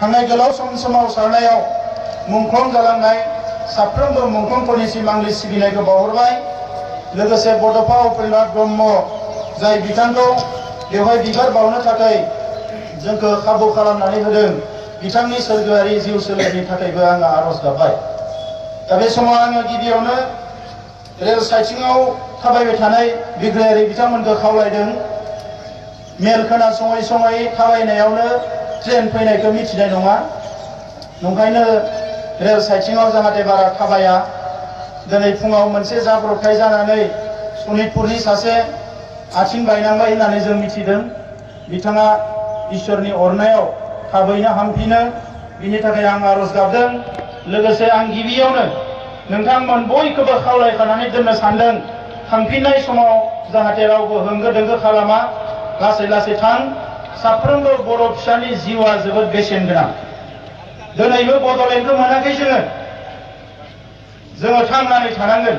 थांनाय गोलाव सम सोमावसारनायाव मुंख्लं जालांनाय साफ्रोमबो मुंख्लंफोरनिसिम आंनि सिबिनायखौ बावहरबाय। लोगोसे बड'फा उपेन्द्रनाथ ब्रह्म जाय बिथांखौ बेवहाय बिबार बावनो थाखाय जोंखौ खाबु खालामनानै होदों, बिथांनि सोरगोआरि जिउ सोलेरनि थाखायबो आङो आर'ज गाबबाय। दा बे समाव आङो गिबियावनो रेल साइथिङाव थाबायबाय थानाय बिग्रायारि बिथांमोनखौ खावलायदों, मेल खोनासङै सङै थाबायनायावनो ट्रेन फैनायखौ मिथिनाय नङा, नंखायनो रेल साइथिङाव जाहाथे बारा थाबाया। दिनै फुङाव मोनसे जाब्रबथाय जानानै सनितपुरनि सासे आथिं बायनांबाय होननानै जों मिथिदों। बिथाङा इसोरनि अरनायाव थाबैनो हामफिनो, बिनि थाखाय आं आर'ज गाबदों। लोगोसे आं गिबियावनो नोंथांमोन बयखौबो खावलायखानानै दोननो सानदों, थांफिननाय समाव जाहाथे रावबो होंगो दोंगो खालामा, लासै लासै थां। साफ्रोमबो बर' फिसानि जिउआ जोबोद बेसेन गोनां। दिनैबो बड'लेण्डखौ मोनाखै जोङो थांनानै थानांगोन,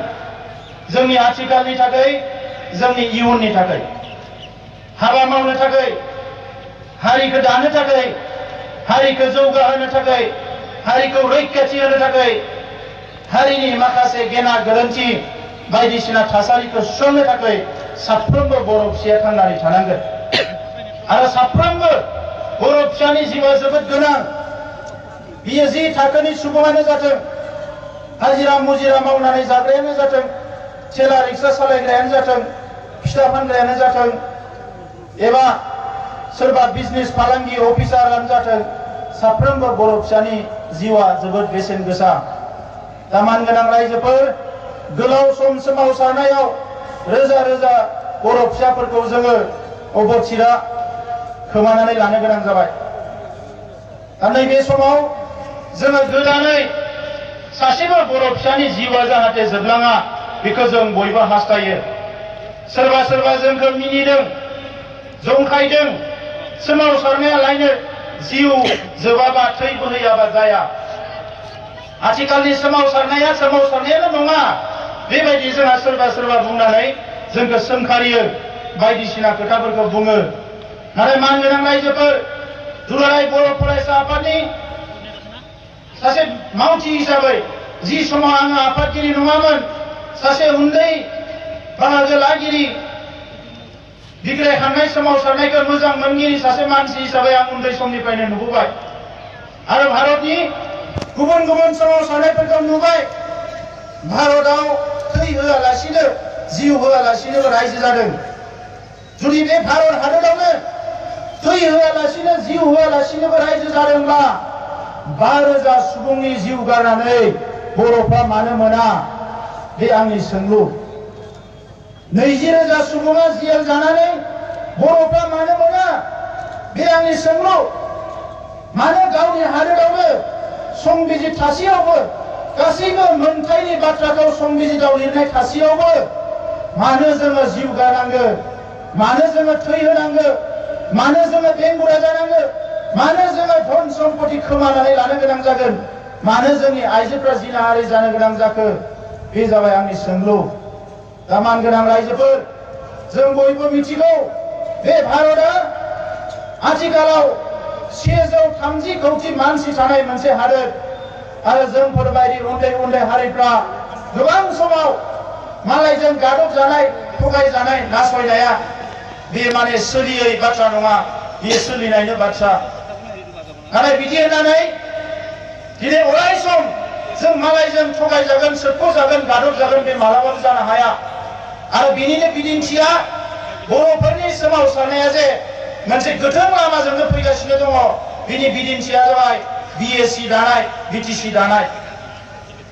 जोंनि आथिखालनि थाखाय, जोंनि इयुननि थाखाय, हाबा मावनो थाखाय, हारिखौ दानो थाखाय, हारिखौ जौगाहोनो थाखाय, हारिखौ रैखाथि होनो थाखाय, हारिनि माखासे गेना गोरोन्थि बायदिसिना थासारिखौ सुस्रांनो थाखाय साफ्रोमबो बर' फिसाया थांनानै थानांगोन। आरो साफ्रोमबो बर' फिसानि जिउआ जोबोद गोनां। बियो जि थाखोनि सुबुङानो जाथों, हाजिरा मुजिरा मावनानै जाग्रायानो जाथों, थेला रिक्सा सालायग्रायानो जाथों, फिथा फानग्रायानो जाथों, एबा सोरबा बिजनेस फालांगि अफिसारानो जाथों, साफ्रोमबो बर' फिसानि जिउआ जोबोद बेसेन गोसा। दा मानगोनां रायजोफोर, गोलाव सम सोमावसारनायाव रोजा रोजा बर' फिसाफोरखौ जोङो अबथिरा खोमानानै लानो गोनां जाबाय। दा नैबे समाव जोङो गोदानै सासेबो बर' फिसानि जिउआ जाहाथे जोबलाङा, बेखौ जों बयबो हास्थायो। सोरबा सोरबा जोंखौ मिनिदों, जंखायदों, सोमावसारनायालायनो जिउ जोबाबा थै बोहैयाबा जाया। आथिखालनि सोमावसारनायानो नङा, बेबायदि जोंहा सोरबा सोरबा बुंनानै जोंखौ सोंखारियो, बायदिसिना खोथाफोरखौ बुङो। नाथाय मानगोनां रायजोफोर, दुलाराय बर' फरायसा आफादनि सासे मावथि हिसाबै जि समाव आङो आफादगिरि नङामोन, सासे उन्दै बाहागो लागिरि, बिग्रायखांनाय सोमावसारनायखौ मोजां मोनगिरि सासे मानसि हिसाबै आं उन्दै समनिफ्रायनो नुबोबाय आरो भारतनि गुबुन गुबुन सोमावसारनायफोरखौ नुबाय। भारताव थै होआलासिनो, जिउ होआलासिनोबो रायजो जादों। जुदि बे भारत हादरावनो थै होआलासिनो, जिउ होआलासिनोबो रायजो जादोंब्ला 5,000 सुबुंनि जिउ गारनानै बर'फ्रा मानो मोना? बे आंनि सोंलु। 20,000 सुबुङा जेल जानानै बर'फ्रा मानो मोना? बे आंनि सोंलु। मानो गावनि हादोरावनो संबिजित थासेयावबो, गासैबो मोनथायनि बाथ्राखौ संबिजिताव लिरनाय थासेयावबो मानो जोङो जिउ गारनांगो? मानो जोङो थै होनांगो? मानो जोङो बेंगुरा जानांगो? मानो जोङो धन सम्पति खोमानानै लानो गोनां जागोन? मानो जोंनि आइजोफ्रा जिनाहारि जानो गोनां जाखो? बे जाबाय आंनि सोंलु। दा मानगोनां रायजोफोर, जों बयबो मिथिगौ, बे भारतआ आथिखालाव 130 कौटि मानसि थानाय मोनसे हादोर। आरो जोंफोरबायदि उन्दै उन्दै हारिफ्रा गोबां समाव मालायजों गादब जानाय, थगाय जानाय, नासयनाया बे माने सोलियै बाथ्रा नङा, बेयो सोलिनायनो बाथ्रा। नाथाय बिदि होननानै दिनै अराय सम जों मालायजों थगायजागोन, सोबख'जागोन, गादबजागोन, बे मालाबाबो जानो हाया। आरो बिनिनो बिदिन्थिया बर'फोरनि सोमावसारनाया जे मोनसे गोथों लामाजोंनो फैगासिनो दङ, बिनि बिदिन्थिया जाबाय BSc दानाय, BTC दानाय।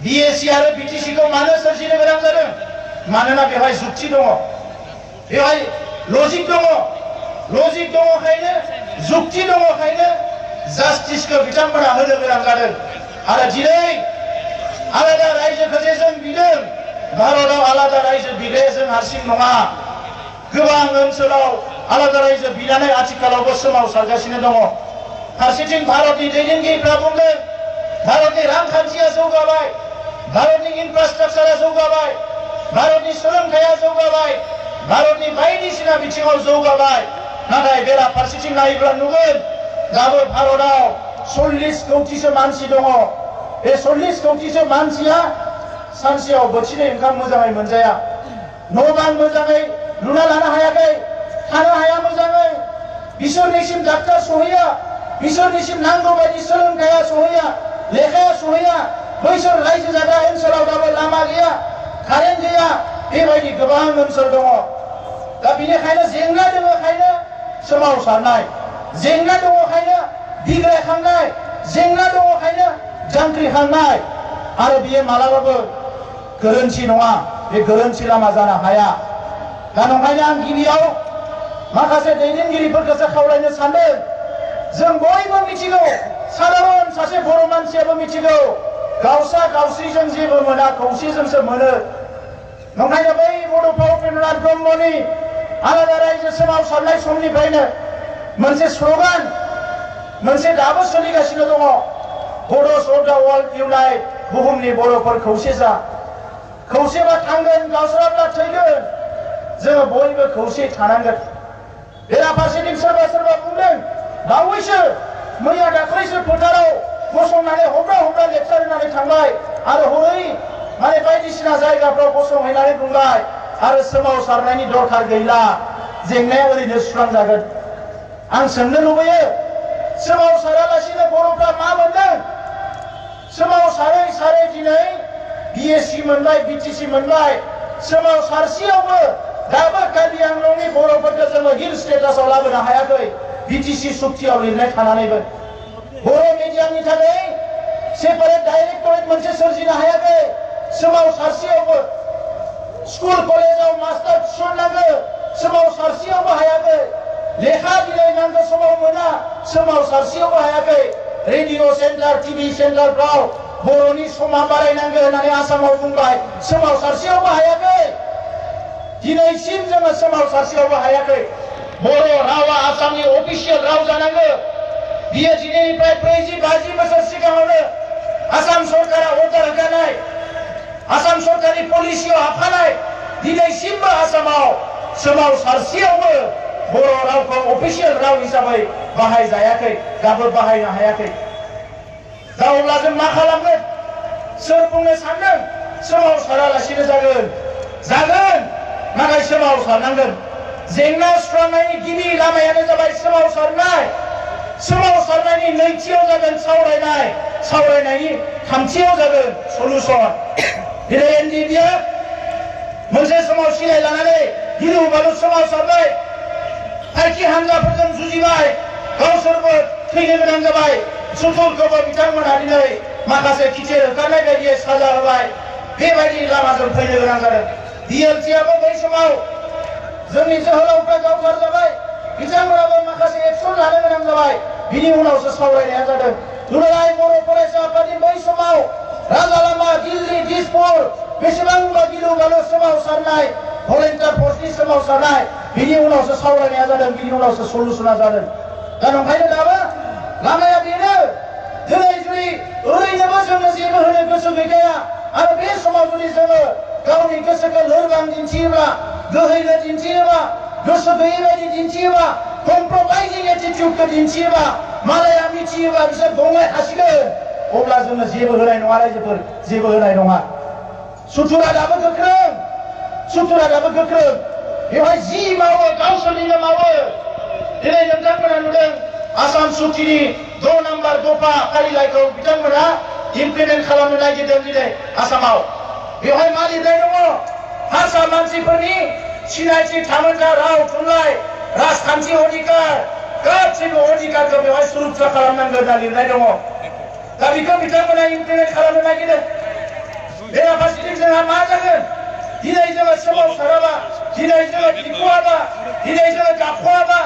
BSc आरो BTC खौ मानो सोरजिनो गोनां जादों? मानोना बेवहाय जुक्ति दङ, बेवहाय लजिक दङ। लजिक दङखायनो, जुक्ति दङखायनो जास्टिसखौ बिथांमोना होनो गोनां जादों। आरो दिनै आलादा रायजोखौ जे जों बिदों, भारताव आलादा रायजो बिग्राया जों हारसिं नङा। गोबां ओनसोलाव आलादा रायजो बिनानै आथिखालावबो सोमावसारगासिनो दङ। फारसेथिं भारतनि दैदेनगिरिफ्रा बुंदों, भारतनि रांखान्थिया जौगाबाय, भारतनि इनफ्रास्ट्राक्चारा जौगाबाय, भारतनि सोलोंथाइया जौगाबाय, भारतनि बायदिसिना बिथिङाव जौगाबाय। नाथाय बेराफारसेथिं नायोब्ला नुगोन, दाबो भारताव 40 कौटिसो मानसि दङ बे 40 कौटिसो मानसिया सानसेयाव बोथिनै ओंखाम मोजाङै मोनजाया न' बां मोजाङै लुना लानो हायाखै थानो हाया मोजाङै बिसोरनिसिम डाक्टार सहैया बिसोरनिसिम नांगौ बायदि सोलोंथाया सहैया लेखाया सहैया बैसोर रायजो जाग्रा ओनसोलाव दाबो लामा गैया कारेन्ट गैया बेबायदि गोबां ओनसोल दङ दा बेनिखायनो जेंना दङखायनो सोमावसारनाय जेंना दङखायनो बिग्रायखांनाय जेंना दङखायनो जांख्रिखांनाय आरो बियो मालाबाबो गोरोन्थि नङा बे गोरोन्थि लामा जानो हाया दा नंखायनो आं गिबियाव माखासे दैदेनगिरिफोरखौसो खावलायनो सानदों जों बयबो मिथिगौ साधारन सासे बर' मानसियाबो मिथिगौ गावसा गावस्रिजों जेबो मोना खौसेजोंसो मोनो नंखायनो बै बड'फा उपेन्द्रनाथ ब्रह्मनि आलादा रायजो सोमावसारनाय समनिफ्रायनो मोनसे स्ल'गान मोनसे दाबो सोलिगासिनो दङ बड'स अफ दा वर्ल्ड इउनाइट बुहुमनि बर'फोर खौसे जा खौसेबा थांगोन गावस्राब्ला थैगोन जोङो बयबो खौसे थानांगोन बेराफारसेथिं सोरबा सोरबा बुंदों बावैसो मैया दाख्लैसो फोथाराव गसंनानै हब्रा लेक्सार होनानै थांबाय आरो हरै माने बायदिसिना जायगाफ्राव गसंहैनानै बुंबाय आरो सोमावसारनायनि दरखार गैला जेंनाया ओरैनो सुस्रांजागोन आं सोंनो लुबैयो सोमावसारालासिनो बर'फ्रा मा मोनदों सोमावसारै सारै दिनै बिएससि मोनबाय बिटिसि मोनबाय सोमावसारसेयावबो दाबो कार्बि आंलंनि बर'फोरखौ जोङो हिल स्टेटासाव लाबोनो हायाखै बिटिसि सुक्तियाव लिरनाय थानानैबो बर' मिडियामनि थाखाय सेपारेट डाइरेक्टरेट मोनसे सोरजिनो हायाखै सोमावसारसेयावबो स्कुल कलेजाव मास्टार थिसननांगौ सोमावसारसेयावबो हायाखै लेखा बिलाइ नांगौ समाव मोना सोमावसारसेयावबो हायाखै रेडिअ सेन्टार टिभि सेन्टारफ्राव बर'नि समा बारायनांगौ होननानै आसामाव बुंबाय सोमावसारसेयावबो हायाखै दिनैसिम जोङो सोमावसारसेयावबो हायाखै बर' रावा आसामनि अफिसियेल राव जानांगौ बियो दिनैनिफ्राय 40-50 बोसोर सिगाङावनो आसाम सरकारा अर्डार होखानाय आसाम सरकारनि पलिसियाव हाबखानाय दिनैसिमबो आसामाव सोमावसारसेयावबो बर' रावखौ अफिसियेल राव हिसाबै बाहायजायाखै दाबो बाहायनो हायाखै दा अब्ला जों मा खालामगोन सोर बुंनो सानदों सोमावसारालासिनो जागोन नाथाय सोमावसारनांगोन जेंना सुस्रांनायनि गिबि लामायानो जाबाय सोमावसारनायनि नैथियाव जागोन सावरायनायनि थामथियाव जागोन सलुसन दिनै एनडिएफआ मोनसे समाव सिलाय लानानै गिलु बालु सोमावसारबाय फाइखि हान्जाफोरजों जुजिबाय गावसोरबो थैनो गोनां जाबाय सुथुरखौबो बिथांमोनहा दिनै माखासे खिथेर होखारनाय बायदियै साजा होबाय बेबायदि लामाजों फैनो गोनां जादों डिएलसिआबो बै समाव जोंनि जोहोलावफ्रा गावथार जाबाय बिथांमोनाबो माखासे एक्सन लानो गोनां जाबाय बिनि उनावसो सावरायनाया जादों दुलाराय बर' फरायसा आफादनि बै समाव राजालामा दिल्ली दिसपुर बेसेबांबा गिलु बालु सोमावसारनाय भलेन्टियार फर्सनि सोमावसारनाय बिनि उनावसो सावरायनाया जादों बिनि उनावसो सलुसना जादों दा नंखायनो दाबो लामाया बेनो दिनै जुदि ओरैनोबो जोङो जेबो होनो गोसो गैखाया आरो बे समाव जुदि जोङो गावनि गोसोखौ लोरबां दिन्थियोब्ला गोहैनो दिन्थियोबा गोसो गैयै बायदि दिन्थियोबा कमप्रमाइजिं एटिटिउडखौ दिन्थियोबा मालाया मिथियोबा बिसोर गंलाय थासिगोन अब्ला जोङो जेबो होनाय नङा रायजोफोर जेबो होनाय नङा सुथुरा दाबो गोख्रों बेवहाय जि मावो गावसोरनिनो मावो दिनै नोंथांमोना नुदों आसाम सुक्तिनि 6 नाम्बार दफा फारिलाइखौ बिथांमोना इमप्लिमेन्ट खालामनो नागिरदों दिनै आसामाव बेवहाय मा लिरनाय दङ हारसा मानसिफोरनि सिनायथि थामोनथा राव थुनलाइ राजखान्थि अधिकार गासैबो अधिकारखौ बेवहाय सुरक्षा खालामनांगोन होनना लिरनाय दङ दा बेखौ बिथांमोना इमप्लिमेन्ट खालामनो नागिरदों बेराफारसेथिं जोंहा मा जागोन दिनै जोङो सोमावसाराबा दिनै जोङो बिखुआबा दिनै जोङो गाख'आबा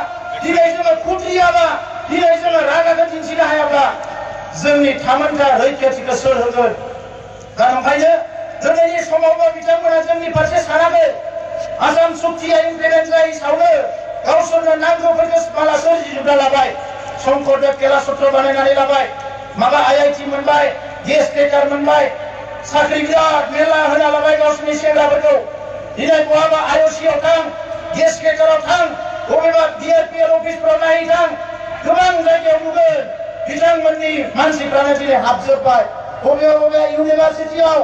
दिनै जोङो खुद्रियाबा दिनै जोङो रागाखौ दिन्थिनो हायाब्ला जोंनि थामोनथा रैखाथिखौ सोर होगोन दा नंखायनो दिनैनि समावबो बिथांमोना जोंनि फारसे सानाखै आसाम सुक्तिया इमप्लिमेन्ट जायै सावनो गावसोरनो नांगौफोरखौ माला सोरजिजोबना लाबाय शंकरदेव केलासत्र बानायनानै लाबाय माबा आईआईटी मोनबाय गेस टेकार मोनबाय साख्रि बिराद मेरला होना लाबाय गावसोरनि सेंग्राफोरखौ दिनै बहाबा आईओसीआव थां गेस टेकाराव थां बबेबा बिआरपिएल अफिसफ्राव नायहैथां गोबां जायगायाव नुगोन बिथांमोननि मानसिफ्रानो दिनै हाबजोब्बाय बबे इउनिभारसिटियाव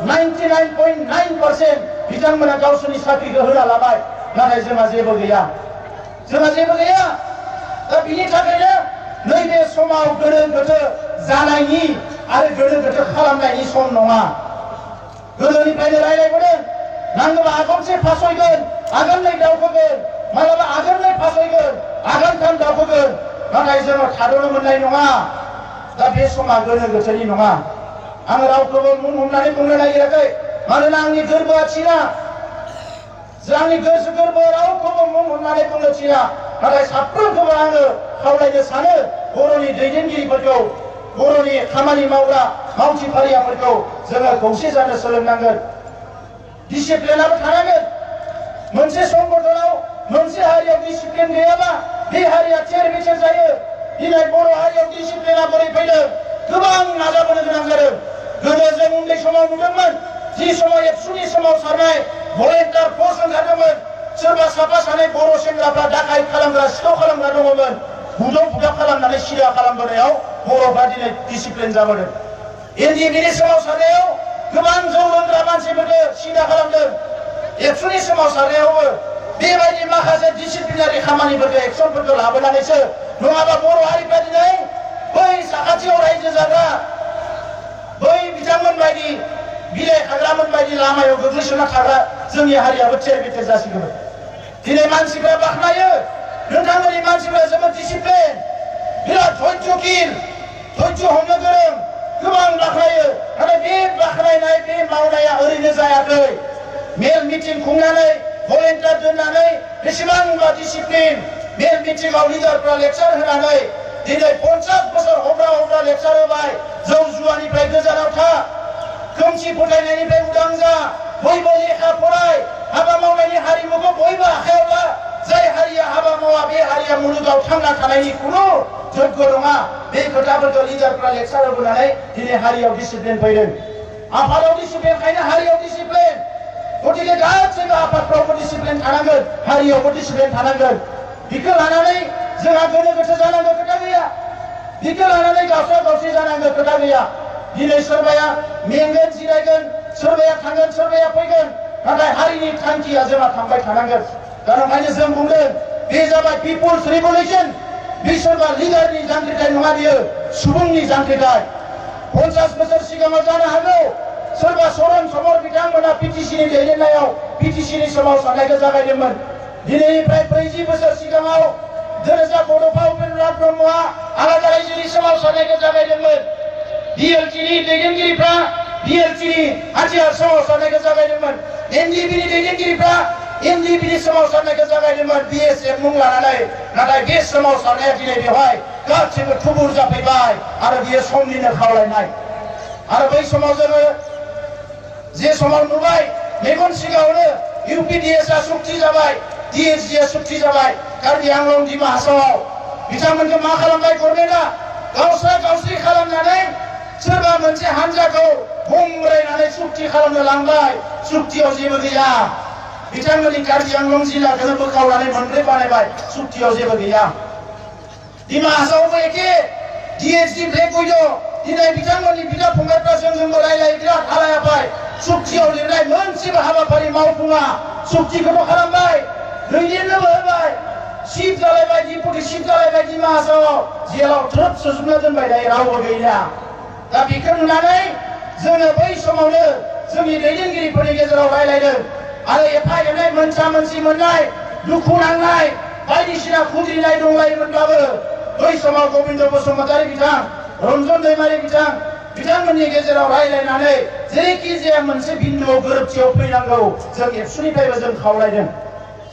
99.9% बिथांमोना गावसोरनि साख्रिखौ होना लाबाय नाथाय जोंहा जेबो गैया दा बिनि थाखायनो नैबे समाव गोनो गोथो जानायनि आरो गोनो गोथो खालामनायनि सम नङा गोदोनिफ्रायनो रायलायबोदों नांगौबा आगानसे फासयगोन आगाननै दावखोगोन मालाबा आगाननै फासयगोन आगानथाम दावखोगोन नाथाय जोङो थाद'नो मोननाय नङा दा बे समा गोनो गोथोनि नङा आं रावखौबो मुं हमनानै बुंनो नागिराखै मानोना आंनि गोरबोआ थिना आंनि गोसो गोरबोआव रावखौबो मुं हमनानै बुंनो थिना नाथाय साफ्रोमखौबो आङो खावलायनो सानो बर'नि दैदेनगिरिफोरखौ बर'नि खामानि मावग्रा मावथि फारियाफोरखौ जोङो खौसे जानो सोलोंनांगोन डिसिप्लिनाबो थानांगोन मोनसे संगठनाव मोनसे हारियाव डिसिप्लिन गैयाबा बे हारिया थेर बेथेर जायो दिनै बर' हारियाव डिसिप्लिना बोरै फैदों गोबां नाजाबोनो गोनां जादों गोदो जों उन्दै समाव नुदोंमोन जि समाव एबसुनि सोमावसारनाय भलेन्टियार फर्स ओंखारदोंमोन सोरबा साफा सानै बर' सेंग्राफ्रा दाखाय खालामग्रा सिखाव खालामग्रा दङमोन बुदं बुदाब खालामनानै सिदा खालामबोनायाव बर'फ्रा दिनै डिसिप्लिन जाबोदों एनडिएफबिनि सोमावसारनायाव गोबां जौ लोंग्रा मानसिफोरखौ सिदा खालामदों एबसुनि सोमावसारनायावबो बेबायदि माखासे डिसिप्लिनारि खामानिफोरखौ एक्सनफोरखौ लाबोनानैसो नङाबा बर' हारिफ्रा दिनै बै साखाथियाव रायजो जाग्रा बै बिथांमोन बायदि बिलाइ खाग्रामोन बायदि लामायाव गोग्लैसोना थाग्रा जोंनि हारियाबो थेर बेथेर जासिगोन दिनै मानसिफ्रा बाख्नायो नोंथांमोननि मानसिफ्रा जोबोद डिसिप्लिन बिराद धैर्यशील धैर्य हमनो गोरों गोबां बाख्नायो नाथाय बे बाख्नायनाय बे मावनाया ओरैनो जायाखै मेल मिटिं खुंनानै भलेन्टियार दोननानै बेसेबांबा डिसिप्लिन मेल मिटिंआव लिडारफ्रा लेक्सार होनानै दिनै 50 बोसोर हब्रा लेक्सार होबाय जौ जुवानिफ्राय गोजानाव था खोमसि फोथायनायनिफ्राय उदां जा बयबो लेखा फराय हाबा मावनायनि हारिमुखौ बयबो आखायाव ला जाय हारिया हाबा मावा बे हारिया मुलुगाव थांना थानायनि खुनु जग्य नङा बे खोथाफोरखौ लिडारफ्रा लेक्सार होबोनानै दिनै हारियाव डिसिप्लिन फैदों आफादाव डिसिप्लिन खायनो हारियाव डिसिप्लिन गतिके गासैबो आफादफ्रावबो डिसिप्लिन थानांगोन हारियावबो डिसिप्लिन थानांगोन बेखौ लानानै जोंहा गोनो गोथो जानांगौ खोथा गैया बेखौ लानानै गावस्रा गावस्रि जानांगौ खोथा गैया दिनै सोरबाया मेंगोन जिरायगोन सोरबाया थांगोन सोरबाया फैगोन नाथाय हारिनि थांखिया जोंहा थांबाय थानांगोन दा ओंखायनो जों बुंदों बे जाबाय पिपुल्स रिभलिउसन बे सोरबा लिडारनि जांख्रिथाय नङा बियो सुबुंनि जांख्रिथाय 50 बोसोर सिगाङाव जानो हागौ सोरबा सरन समर बिथांमोना पिटिसिनि दैदेननायाव पिटिसिनि सोमावसारनायखौ जागायदोंमोन दिनैनिफ्राय 40 बोसोर सिगाङाव धोरोजा बड'फा उपेन्द्रनाथ ब्रह्मआ आलादा रायजोनि सोमावसारनायखौ जागायदोंमोन डिएलटिनि दैदेनगिरिफ्रा डिएलटिनि हाथियार सोमावसारनायखौ जागायदोंमोन एनडिएफबिनि दैदेनगिरिफ्रा एनडिएफबिनि सोमावसारनायखौ जागायदोंमोन बिएसएफ मुं लानानै नाथाय बे सोमावसारनाया दिनै बेवहाय गासैबो थुबुर जाफैबाय आरो बियो समनिनो खावलायनाय आरो बै समाव जोङो जे समाव नुबाय मेगन सिगाङावनो इउपिडिएसआ सुक्ति जाबाय डिएसजिआ सुक्ति जाबाय कार्बि आंलं डिमा हासावआव बिथांमोनखौ मा खालामबाय गभर्नमेन्टआ गावस्रा गावस्रि खालामनानै सोरबा मोनसे हान्जाखौ हमरायनानै सुक्ति खालामनो लांबाय सुक्तियाव जेबो गैया बिथांमोननि कार्बि आंलं जिल्लाखौनो बोखावनानै मोनब्रै बानायबाय सुक्तियाव जेबो गैया डिमा हासावआवबो एखे डिएसजि ब्लेक उइड' दिनै बिथांमोननि बिदा फंबायफ्रा जोंजोंबो रायलाय बिराद हालायाबाय सुक्तियाव लिरनाय मोनसेबो हाबाफारि मावफुङा सुक्तिखौबो खालामबाय दैदेननोबो होबाय सिप जालायबाय डिपुटि सिप जालायबाय डिमा हासावआव जेलाव थ्रोब सोजोबना दोनबाय दायो रावबो गैला दा बेखौ नुनानै जोङो बै समावनो जोंनि दैदेनगिरिफोरनि गेजेराव रायलायदों आरो एफा एनै मोनसा मोनसि मोननाय दुखु नांनाय बायदिसिना खुद्रिनाय दंलायोमोनब्लाबो बै समाव गबिन्द बसुमतारी बिथां रन्जन दैमारि बिथांमोननि गेजेराव रायलायनानै जेरैखि जाया मोनसे बिन्दुआव गोरोबथियाव फैनांगौ जों एबसुनिफ्रायबो जों खावलायदों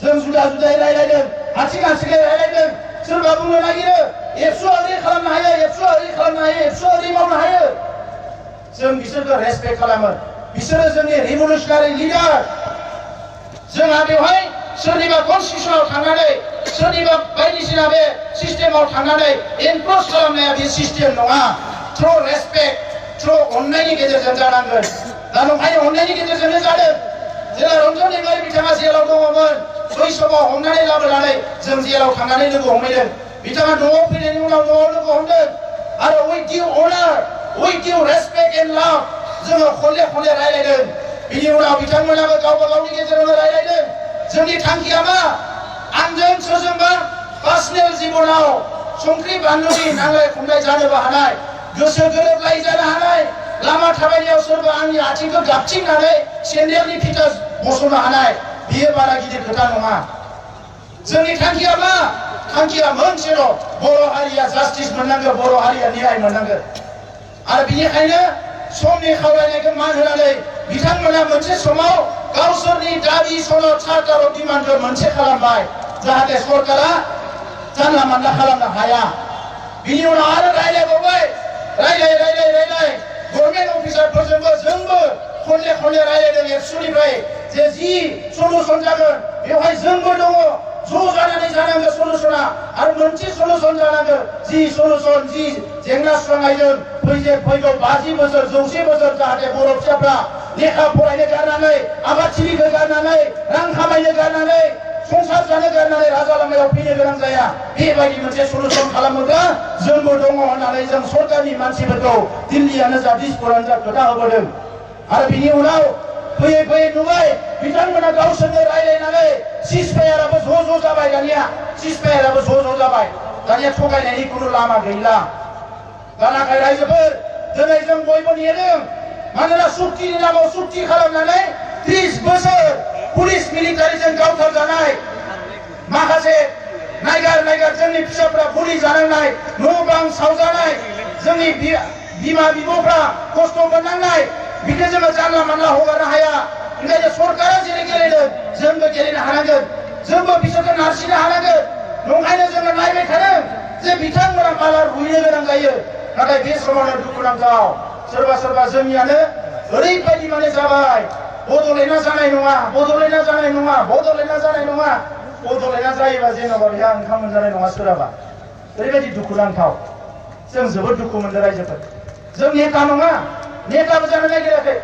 जों जुदा जुदायै रायलायदों हारसिं हारसिङै रायलायदों सोरबा बुंनो नागिरो एबसुआ ओरै खालामनो हायो एबसुआ ओरै खालामनो हायो एबसुआ ओरै मावनो हायो जों बिसोरखौ रेसपेक्ट खालामो बिसोरो जोंनि रिभलिउसनारि लिडार जोंहा बेवहाय सोरनिबा कनस्टिटिउसनाव थांनानै सोरनिबा बायदिसिना बे सिस्टेमाव थांनानै एनक्रोच खालामनाया बे सिस्टेम नङा थ्रु रेसपेक्ट थ्रु अननायनि गेजेरजों जानांगोन दा ओंखायनो अननायनि गेजेरजोंनो जादों जेला रन्जन दैमारि बिथाङा जेलाव दङमोन बै समाव हमनानै लाबोनानै जों जेलाव थांनानै लोगो हमहैदों बिथाङा न'आव फैनायनि उनाव न'आव लोगो हमदों आरो with due honor, with due respect and love जोङो खनले खनले रायलायदों। बिनि उनाव बिथांमोनाबो गावबा गावनि गेजेरावनो रायलायदों। जोंनि थांखिया मा? आंजों सोरजोंबा पार्सनेल जिबनाव संख्रि बानलुनि नांलाय खमलाय जानोबो हानाय, गोसो गोरोबलायै जानो हानाय, लामा थाबायनायाव सोरबा आंनि आथिंखौ गाबथिंनानै सेन्देलनि फिथा बस'नो हानाय, बियो बारा गिदिर खोथा नङा। जोंनि थांखिया मा? थांखिया मोनसेल', बर' हारिया जास्टिस मोननांगौ, बर' हारिया न्याय मोननांगौ। आरो बिनिखायनो समनि खावलायनायखौ मान होनानै बिथांमोना मोनसे समाव गावसोरनि दाबि सनद चार्टार अफ डिमान्डखौ मोनसे खालामबाय, जाहाथे सरकारा जानला मानला खालामनो हाया। बिनि उनाव आरो रायलायबावबाय, रायलाय गभर्नमेन्ट अफिसारफोरजोंबो जोंबो खनले खनले रायलायदों एबसुनिफ्राय जे जि सलुसन जागोन बेवहाय जोंबो दङ, ज' जानानै जानांगौ सलुसना। आरो मोनसे सलुसन जानांगौ, जि सलुसन जि जेंना सुस्रांनायजों फैगौ 50 बोसोर 100 बोसोर जाहाथे बर' फिसाफ्रा लेखा फरायनो गारनानै, आबादथिलिखौ गारनानै, रां खामायनो गारनानै, संसार जानो गारनानै राजा लामायाव फैनो गोनां जाया, बेबायदि मोनसे सलुसन खालामोब्ला जोंबो दङ होननानै जों सरकारनि मानसिफोरखौ दिल्लीयानो जा दिसपुरानो जा खोथा होबोदों। आरो बिनि उनाव फैयै फैयै नुबाय बिथांमोना गावसोरनो रायलायनानै सिजफायाराबो ज' जाबाय। दानिया सिजफायाराबो ज' जाबाय। दानिया थगायनायनि खुनु लामा गैला। दानाखाय रायजोफोर, दिनै जों बयबो नेदों, मानोना सुक्तिनि नामाव सुक्ति खालामनानै 30 बोसोर पुलिस मिलिटारिजों गावथारजानाय, माखासे नायगार जोंनि फिसाफ्रा बुलि जानांनाय, न' बां सावजानाय, जोंनि बिमा बिब'फ्रा खस्थ' मोननांनाय, बेखौ जोङो जानला मानला हगारनो हाया। ओंखायनो सरकारा जेरै गेलेदों जोंबो गेलेनो हानांगोन, जोंबो बिसोरखौ नारसिननो हानांगोन। नंखायनो जोङो नायबाय थादों जे बिथांमोना माला रुइनो गोनां जायो। नाथाय बे समावनो दुखुनांथाव सोरबा जोंनियानो ओरैबायदि माने जाबाय, बड'लेण्डआ जानाय नङा, बड'लेण्डआ जानाय नङा, बड'लेण्डआ जानाय नङा। बड'लेण्डआ जायोबा जेन'बा बेहा ओंखाम मोनजानाय नङा सोरहाबा। ओरैबायदि दुखुनांथाव, जों जोबोद दुखु मोनदों रायजोफोर। जों नेता नङा, नेताबो जानो नागिराखै,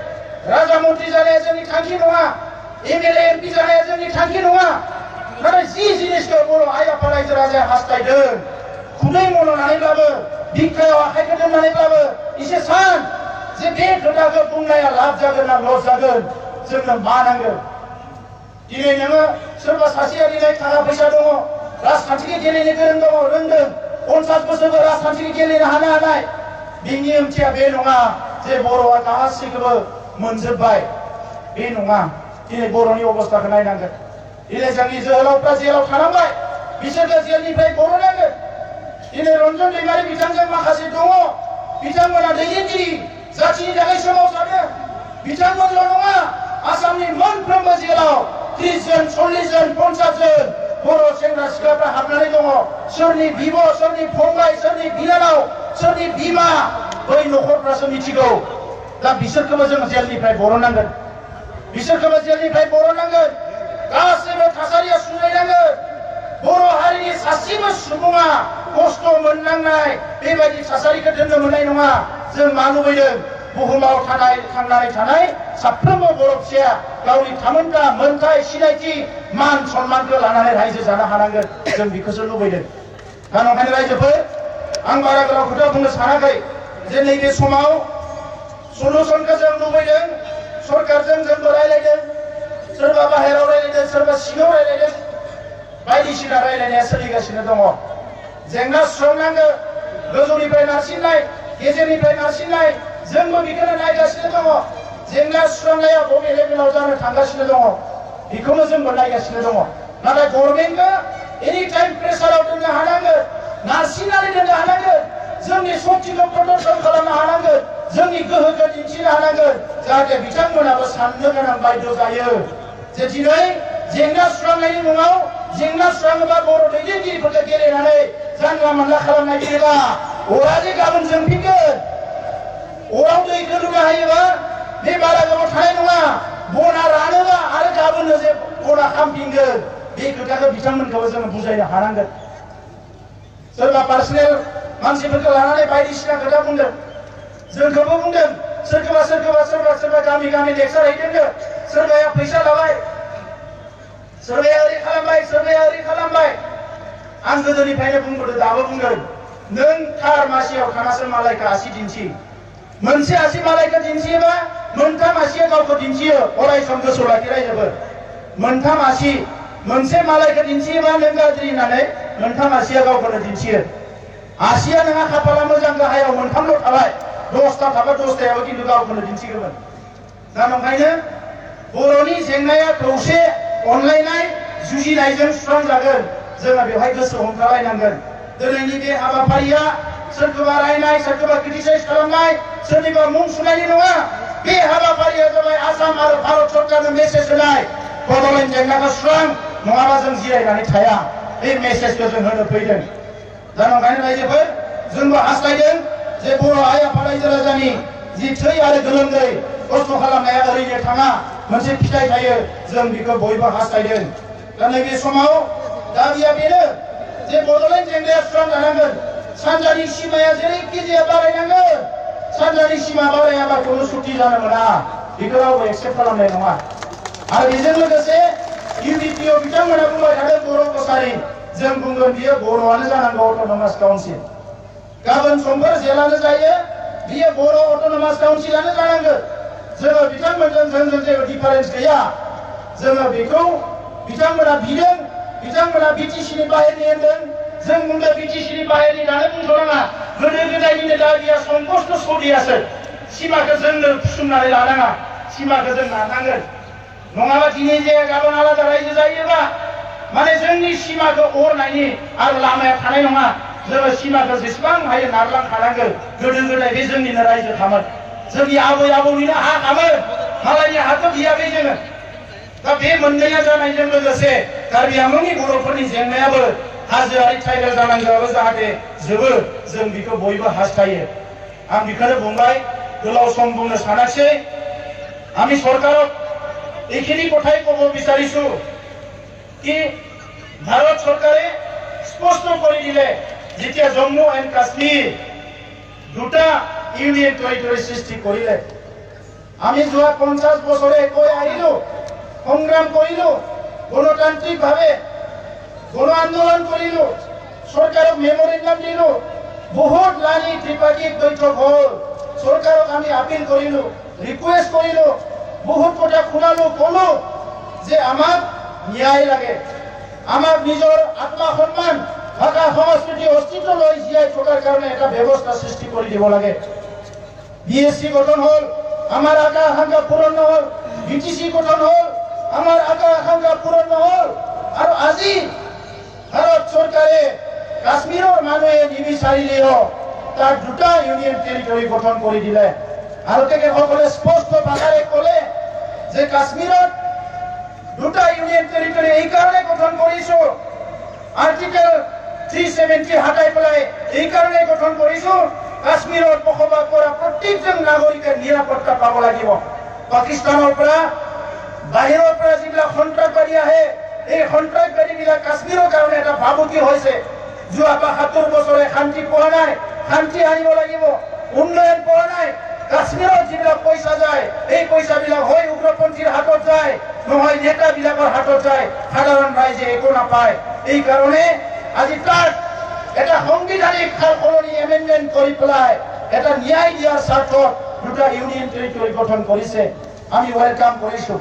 राजा मन्त्रि जानाया जोंनि थांखि नङा, एमएलए एमपि जानाया जोंनि थांखि नङा। नाथाय जि जिनिसखौ बर' आइ आफा रायजो राजाया हास्थायदों, खुदै मन'नानैब्लाबो, बिखायाव आखाइखौ दोननानैब्लाबो एसे सान जे बे खोथाखौ बुंनाया लाब जागोन ना लस जागोन, जोंनो मानांगोन। दिनै नोङो सोरबा सासेया दिनै थाखा फैसा दङ, राजखान्थिखौ गेलेनो गोरों दङ, रोंदों, 50 बोसोरबो राजखान्थिखौ गेलेनो हानाय, बिनि ओंथिया बे नङा जे बर'आ गासैखौबो मोनजोब्बाय, बे नङा। दिनै बर'नि अबस्थाखौ नायनांगोन। दिनै जोंनि जोहोलावफ्रा जेलाव थानांबाय, बिसोरखौ जेलनिफ्राय बर'नांगोन। दिनै रन्जन दैमारि बिथांजों माखासे दङ, बिथांमोना दैदेनगिरि, जाथिनि थाखाय सोमावसारो। बिथांमोनल' नङा, आसामनि मोनफ्रोमबो जेलाव 30 जन, 40 जन, 50 जन बर' सेंग्रा सिख्लाफ्रा हाबनानै दङ। सोरनि बिब', सोरनि फंबाय, सोरनि बिनानाव, सोरनि बिमा, बै न'खरफ्रासो मिथिगौ। दा बिसोरखौबो जों जेलनिफ्राय बर'नांगोन, बिसोरखौबो जेलनिफ्राय बर'नांगोन। गासैबो थासारिया सुद्रायनांगोन। बर' हारिनि सासेबो सुबुङा खस्थ' मोननांनाय बेबायदि थासारिखौ दोननो मोननाय नङा। जों मा लुबैदों? बुहुमाव थांनानै थानाय साफ्रोमबो बर' फिसाया गावनि थामोनथा मोनथाय सिनायथि मान सन्मानखौ लानानै रायजो जानो हानांगोन, जों बेखौसो लुबैदों। दा नंखायनो रायजोफोर, आं बारा गोलाव खोथा बुंनो सानाखै जे नैबे समाव सलुसनखौ जों लुबैदों। सरकारजों जोंबो रायलायदों, सोरबा बाहेरायाव रायलायदों, सोरबा सिङाव रायलायदों, बायदिसिना रायलायनाया सोलिगासिनो दङ। जेंना सुस्रांनांगौ, गोजौनिफ्राय नारसिननाय, गेजेरनिफ्राय नारसिननाय, जोंबो बेखौनो नायगासिनो दङ। जेंना सुस्रांनाया बबे लेभेलाव जानो थांगासिनो दङ, बेखौनो जोंबो नायगासिनो दङ। नाथाय गभर्नमेन्टखौ एनि टाइम प्रेसाराव दोननो हानांगोन, नारसिननानै दोननो हानांगोन, जोंनि सक्तिखौ प्रदर्शन खालामनो हानांगोन, जोंनि गोहोखौ दिन्थिनो हानांगोन, जाहाथे बिथांमोनाबो साननो गोनां बायद' जायो जे दिनै जेंना सुस्रांनायनि मुङाव जेंना सुस्राङोबा बर' दैदेनगिरिफोरखौ गेलेनानै जानला मानला खालामनाय गैयाबा अरा जे गाबोन जोंफिनगोन। अराव दैखौ लुना होयोबा बे बारा गोबाव थानाय नङा, बना रानोबा आरो गाबोननो जे बना खामफिनगोन। बे खोथाखौ बिथांमोनखौबो जोङो बुजायनो हानांगोन। सोरबा पार्सनेल मानसिफोरखौ लानानै बायदिसिना खोथा बुंदों, जोंखौबो बुंदों, सोरबा गामि लेक्सार हैदों, सोरबाया फैसा लाबाय, सोरबाया ओरै खालामबाय, सोरबाया ओरै खालामबाय। आं गोदोनिफ्रायनो बुंबोदों, दाबो बुंदों, नों थार मासियाव थानासो मालायखौ आसि दिन्थि मोनसे आसि मालायखौ दिन्थियोबा मोनथाम आसिया गावखौ दिन्थियो अराय सम गोसोआव लाखिरायजोबो मोनथाम आसि मोनसे मालायखौ दिन्थियोबा नों गाज्रि होननानै मोनथाम आसिया गावखौनो दिन्थियो आसिया नोंहा खाफाला मोजां गाहायाव मोनथामल' थाबाय 10टा थाबा 10टायाबो खिन्थु गावखौनो दिन्थिगोमोन दा नंखायनो बर'नि जेंनाया खौसे अनलायनाय जुजिनायजों सुस्रांजागोन जोङो बेवहाय गोसो हमथालायनांगोन दिनैनि बे हाबाफारिया सोरखौबा रायनाय सोरखौबा क्रिटिसाइज खालामनाय सोरनिबा मुं सुनायनि नङा बे हाबाफारिया जाबाय आसाम आरो भारत सरकारनो मेसेज होनाय बड'लेण्ड जेंनाखौ सुस्रां नङाबा जों जिरायनानै थाया बे मेसेजखौ जों होनो फैदों दा नंखायनो रायजोफोर जोंबो हास्थायदों जे बर' आइ आफा रायजो राजानि जि थै आरो गोलोमदै खस्थ' खालामनाया ओरैनो थाङा मोनसे फिथाइ थायो जों बेखौ बयबो हास्थायदों दा नैबे समाव दाबिया बेनो जे बड'लेण्ड जेंनाया सुस्रांजानांगोन सानजानि सीमाया जेरैखि जाया बारायनांगोन सानजानि सीमा बारायाबा खुनु सुक्ति जानो मोना बेखौ रावबो एक्सेप्ट खालामनाय नङा आरो बेजों लोगोसे इउडिपिअ बिथांमोना बुंबाय थादों बर' कसारि जों बुंगोन बियो बर'आनो जानांगौ अट'नमास काउन्सिल गाबोन समफोर जेलानो जायो बियो बर' अट'नमास काउन्सिलानो जानांगोन जोङो बिथांमोनजों जोंजों जेबो डिफारेन्स गैया जोङो बेखौ बिथांमोना बिदों बिथांमोना बिटिसिनि बाहेरनि होनदों जों बुंदों बिटिसिनि बाहेरनि दानो बुंथ'नाङा गोदो गोदायनिनो दाबिया संकष्ट सौदियासो सिमाखौ जोंनो फुसुमनानै लानाङा सिमाखौ जों नारनांगोन नङाबा दिनै जे गाबोन आलादा रायजो जायोबा माने जोंनि सिमाखौ अरनायनि आरो लामाया थानाय नङा जोङो सिमाखौ जेसेबां हायो नारलांखानांगोन गोदो गोदाय बे जोंनिनो रायजो खामोन जोंनि आबै आबौनिनो हा खामोन मालायनि हाखौ बियाखै जोङो दा बे मोननैया जानायजों लोगोसे कार्बि आंलंनि बर'फोरनि जेंनायाबो हाजोआरि ट्राइबेल जानांगौआबो जाहाथे जोबो जों बेखौ बयबो हास्थायो आं बेखौनो बुंबाय गोलाव सम बुंनो सानाखिसै আমি সরকারক এইখিনি কথাই কব বিচাৰিছো কি ভাৰত চৰকাৰে স্পষ্ট কৰি দিলে যেতিয়া জম্মু এণ্ড কাশ্মীৰ দুটা ইউনিয়ন টেৰিটৰি সৃষ্টি কৰিলে আমি যোৱা 50 বছৰে কৈ আহিলো সংগ্ৰাম কৰিলো গণতান্ত্ৰিকভাৱে গণ আন্দোলন কৰিলো চৰকাৰক মেমৰেণ্ডাম দিলো বহুত লানি ত্ৰিপাক্ষিক বৈঠক হ'ল চৰকাৰক আমি আপিল কৰিলো রিকোয়েস্ট করিলো বহুত কথা শুনালো কলো যে আমাক ন্যায় লাগে আমাক নিজৰ আত্মা সম্মান ভাষা সংস্কৃতি অস্তিত্ব লৈ জীয়াই থকাৰ কাৰণে এটা ব্যৱস্থা সৃষ্টি কৰি দিব লাগে বিএসসি গঠন হল আমাৰ আশা আকাংক্ষা পূৰণ নহল বিটিসি গঠন হল আমাৰ আশা আকাংক্ষা পূৰণ নহল আৰু আজি ভাৰত চৰকাৰে কাশ্মীৰৰ মানুহে নিবিচাৰিলেও তাৰ দুটা ইউনিয়ন টেৰিটৰি গঠন কৰি দিলে আৰু তেখেতসকলে স্পষ্ট ভাষাৰে ক'লে যে কাশ্মীৰত দুটা ইউনিয়ন টেৰিটৰি এই কাৰণে গঠন কৰিছো আৰ্টিকেল 370 হাটাই পেলাই এই কাৰণে গঠন কৰিছো কাশ্মীৰত বসবাস কৰা প্ৰত্যেকজন নাগৰিকে নিৰাপত্তা পাব লাগিব পাকিস্তানৰ পৰা বাহিৰৰ পৰা যিবিলাক সন্ত্ৰাসবাদী আহে এই সন্ত্ৰাসবাদীবিলাক কাশ্মীৰৰ কাৰণে এটা ভাবুকি হৈছে যোৱা ৭২ বছৰে শান্তি পোৱা নাই শান্তি আনিব লাগিব উন্নয়ন পোৱা নাই কাশ্মীৰত যিবিলাক পইচা যায় এই পইচাবিলাক হয় উগ্ৰপন্থীৰ হাতত যায় নহয় নেতাবিলাকৰ হাতত যায় সাধাৰণ ৰাইজে একো নাপায় এই কাৰণে আজি তাত এটা সংবিধানিক সালসলনি এমেণ্ডমেণ্ট কৰি পেলাই এটা ন্যায় দিয়াৰ স্বাৰ্থত দুটা ইউনিয়ন টেৰিটৰি গঠন কৰিছে আমি ওয়েলকাম কৰিছো